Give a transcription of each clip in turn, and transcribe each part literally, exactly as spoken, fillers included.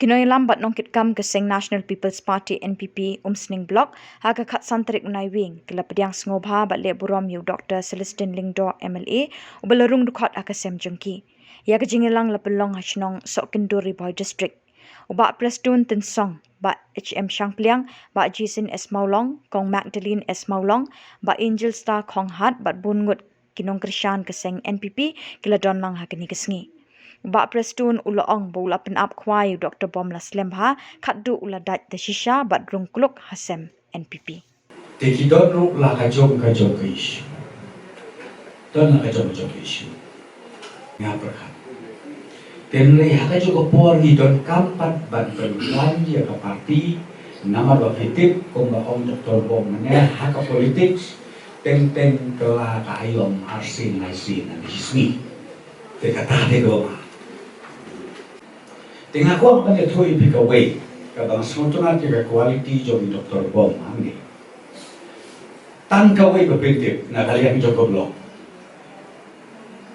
Ki nongïalam bad nongkitkam ka seng National People's Party, N P P, Umsning Block, ha ka khatsan tarik u Naiwieng, ki la pdiang sngewbha bad leh burom ïa u Doktor Celestine Lyngdoh, M L A, uba la rung dkhot ha ka sem jong ki. Ïa ka jingïalang la pynlong ha shnong Sohkyndur, Ri Bhoi District. U Bah Prestone Tynsong, Bah H M Shangpliang, Bah Jason S Mawlong, Kong Magdalene S Mawlong, Bah Angel Star Khonghat bad bun ngut ki nongkyrshan ka seng N P P ki la don lang ha kane ka sngi. U Bah Prestone u la ong ba u la pynap khwai ïa u Doktor Bom la slem bha, khatduh u la dait da shisha bad rung kluk ha sem N P P. Te ki don ruh la ka jong ka jong ka issue. Don la ka jong ka jong ka issue. Nga pyrkhat. Te hynrei ha ka jong ka por ngi donkam pat ban pynban ïa ka party, namar ba phi tip kumba ong Doktor Bom mynne, ha ka politics teng teng kylla ka aïom arsien laisien na ka shisngi. Te kata te kaba ma. Te nga kwah ban ïathuh ïa phi kawei kaba nga sngewtynnat ïa ka quality jong i Doktor Bom hangne. Tang kawei ba pyntip na ka liang jong ka block.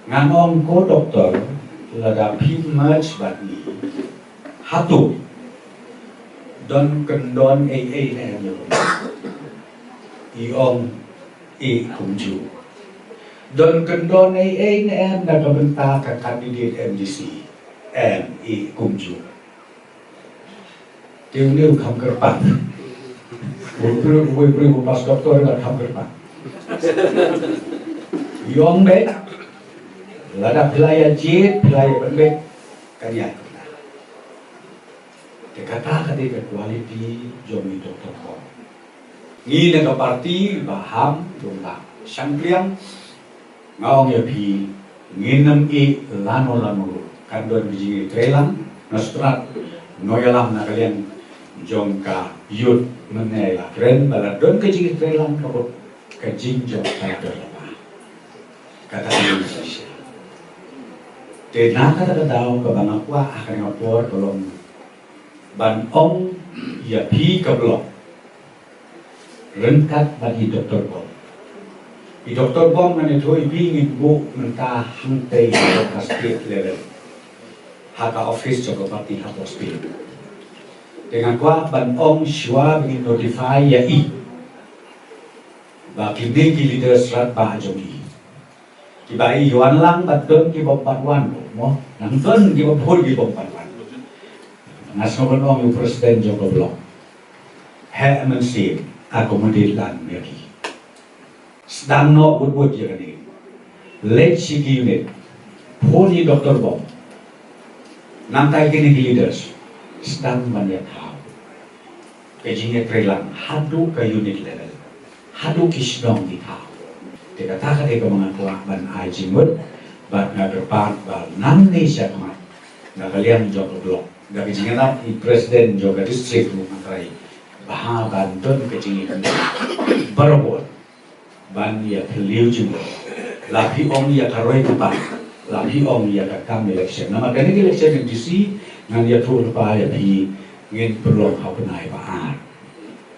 Ngan ong ko doktor, lada phi merge bad ngi, hato don kyndon ei ei ne em ïa ka block? I ong i kumjuh. Don kyndon ei ei ne em na ka bynta ka candidate M D C? Em, i kumjuh. Te une u kham kyrpang. U briew, u briew u pass doctor u kham kyrpang. I ong beit, lada phi la ïa jied, phi la ïa pynbeit, kan ïa kyrpang. Te kata ka dei ka quality jong i Doktor Bom. Ngi na ka party ba ham jong Bah Shangpliang, nga ong ïa phi, ngin ym ïeh lano lano ruh. Kan don ka jingïatreilang, nga sngewthuh nongïalam na ka liang jong ka youth mynne la kren ba la don ka jingïatreilang ka bud ka jingjop ka la don la ba. Kata ka dei shisha. Te na kata ka daw kaba nga kwah ha kane ka por ka long ban ong ïa phi ka block. Ryngkat bad i Doktor Bom. I Doktor Bom ngan ïathuh ïa phi ngin buh mynta hangtei ha ka state level. Ha ka office jong ka party hapoh state. Te nga kwah ban ong shuwa ba ngin notify ïa i ba kine ki leaders radbah jong i. Kiba i wan lang bad don kiba ym pat wan mo. Nang don kiba bun kiba ym pat wan. Nga sngew ban ong ïa u president jong ka block. Heh mynsiem, accommodate lang ïa ki. Sdang noh wut wut ïa kane. Leit sha ki unit. Phone ïa i Doktor Bom. Nangta ïa kine ki leaders. Sdang ban ïathaw. Ka jingïatreilang haduh ka unit level. Haduh ki shnong ki thaw. Te kata ka dei kaba nga kwah ban ai jingmut bad nga kyrpad ba nangne shakhmat na ka liang jong ka block, da ka jingïalap i president jong ka district ruh nga trai ba ha ban don ka jingïakynduh barabor ban ïa phylliew jingmut. La phi ong ïa ka roi ka par, la phi ong ïa ka kam election. Namar kane ka election M D C ngan ïathuh lypa ïa phi ngin pynlong ha u bnai ba ar.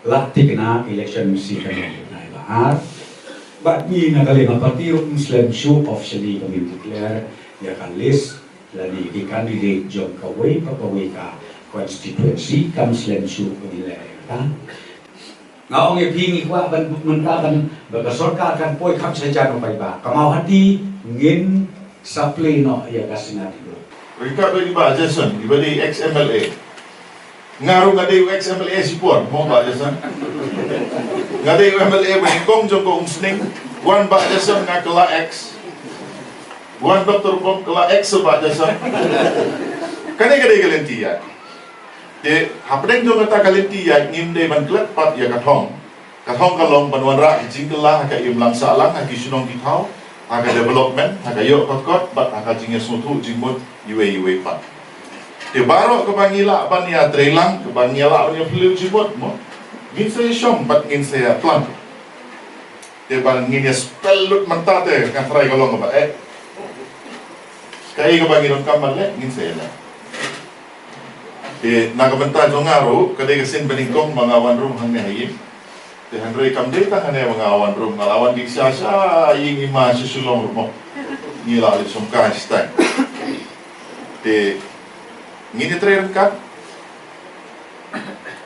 La thikna election M D C kan long ha u bnai ba ar. Bad ngi na ka liang ka party ruh ngim slem shuh officially ba ngin declare ïa ka list lane ki candidate jong kawei pa kawei ka constituency, kam slem shuh ba ngin leh ïa kata. Nga ong ïa phi ngi kwah ban mynta ban ba ka sorkar kan poi kham sha jan u paidbah. Ka Mawhati ngin supply noh ïa ka Sngati Road. Ryngkat bad i Bah Jason, iba dei ex M L A. Nga ruh nga dei u ex M L A shipor, mo Bah Jason. Nga dei u M L A ba nyngkong jong ka Umsning, wan Bah Jason nga kylla ex. Wan Doktor Bom kylla ex Bah Jason. Kane ka dei ka lynti ïaid. Te hapdeng jong kata ka lynti ïaid ngim dei ban klet pat ïa ka thong. Ka thong ka long ban wanrah ka jingkylla ha ka imlang sahlang, ha ki shnong ki thaw, ha ka development, ha ka ïoh ka kot bad ha ka jingïasngewthuh jingmut iwei iwei pat. Te baroh kaba ngi lah ban ïatreilang, kaba ngi lah ban ïaphylliew jingmut mo, ngin sa ïashong bad ngin sa ïaplan. Te ba ngin ïaspel lut mynta te nga trai ka long kaba eh. Kaei kaba ngi donkam ban leh ngin sa ïaleh. Te na ka bynta jong nga ruh ka dei ka sien ba nyngkong ba nga wan rung hangne ha ïing. Te hynrei kam dei tang hangne ba nga wan rung, nga la wan ding sha sha ïing i ma sha Shillong ruh mo. Ngi la leit shongkai shatai. Te ngin ïatrei ryngkat.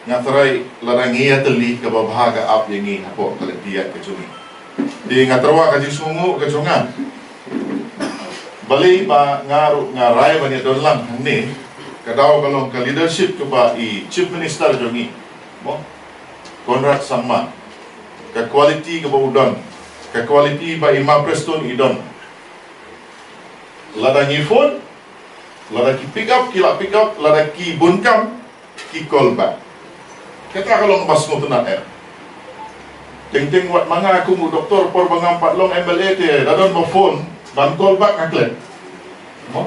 Nga trai lada ngi ïatylli kaba bha ka ap ïa ngi hapoh ka lynti ïaid ka jong ngi. Te nga tyrwa ka jingsngewnguh ka jong nga. Balei ba nga ruh nga rai ban ïadon lang hangne, ka daw ka long ka leadership kaba i Chief Minister jong ngi, mo, Conrad Sangma, ka quality kaba u don, ka quality ba i Ma Prestone i don. Lada ngi phone, lada ki pick up, ki la pick up, lada ki bun kam, ki call back. Kata ka long ba sngewtynnat eh. Teng teng wat ma nga kum u doktor por ba ngam pat long M L A te, da don ba phone ban call back nga klet. Mo?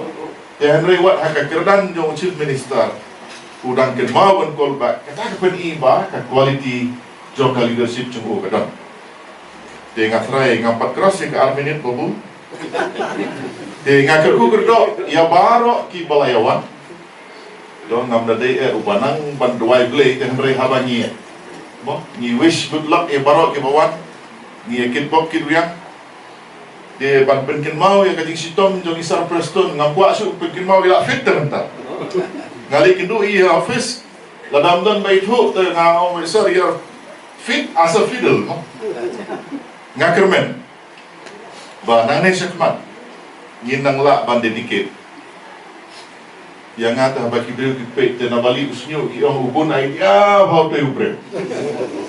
Te hynrei wat ha ka kyrdan jong u Chief Minister, u dang kynmaw ban call back. Kata ka pyni ba ka quality jong ka leadership jong u ka don. Te nga trai ngam pat cross ïa ka ar minit, babu. Te nga kyrkhu kyrdoh ïa baroh kiba la ïawan. Dong ngam da dei eh uba nang ban duwai Blei, te hynrei haba ngi, mo, ngi wish good luck ïa baroh kiba wan. Ngi ïa kitbok kitrwiang. Te ban pynkynmaw ïa ka jingshitom jong i Sir Prestone, ngam kwah shuh pynkynmaw ïa la fit te mynta. Nga leit kynduh ïa office, lada ym don ba ithuh te nga ong, "Sir, you're fit as a fiddle," mo. Nga kyrmen ba nangne shakhmat ngin nang lah ban dedicate. Ïa nga te haba ki briew ki peit te na bali u shñiuh ki ong u bun idea bha u tei u briew.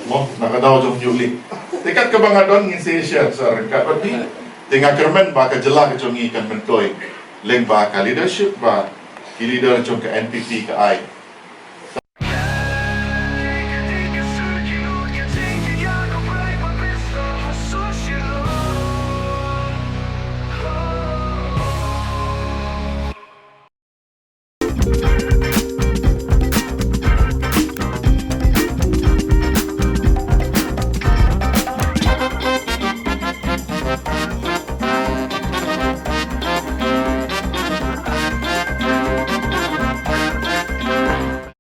Mo, na ka daw jong u shñiuh lieh. Te kat kaba nga don ngin sa share sa ryngkat bad phi. Te nga kyrmen ba ka jylla ka jong ngi kan myntoi lyngba ka leadership ba ki leader jong ka N P P ka ai.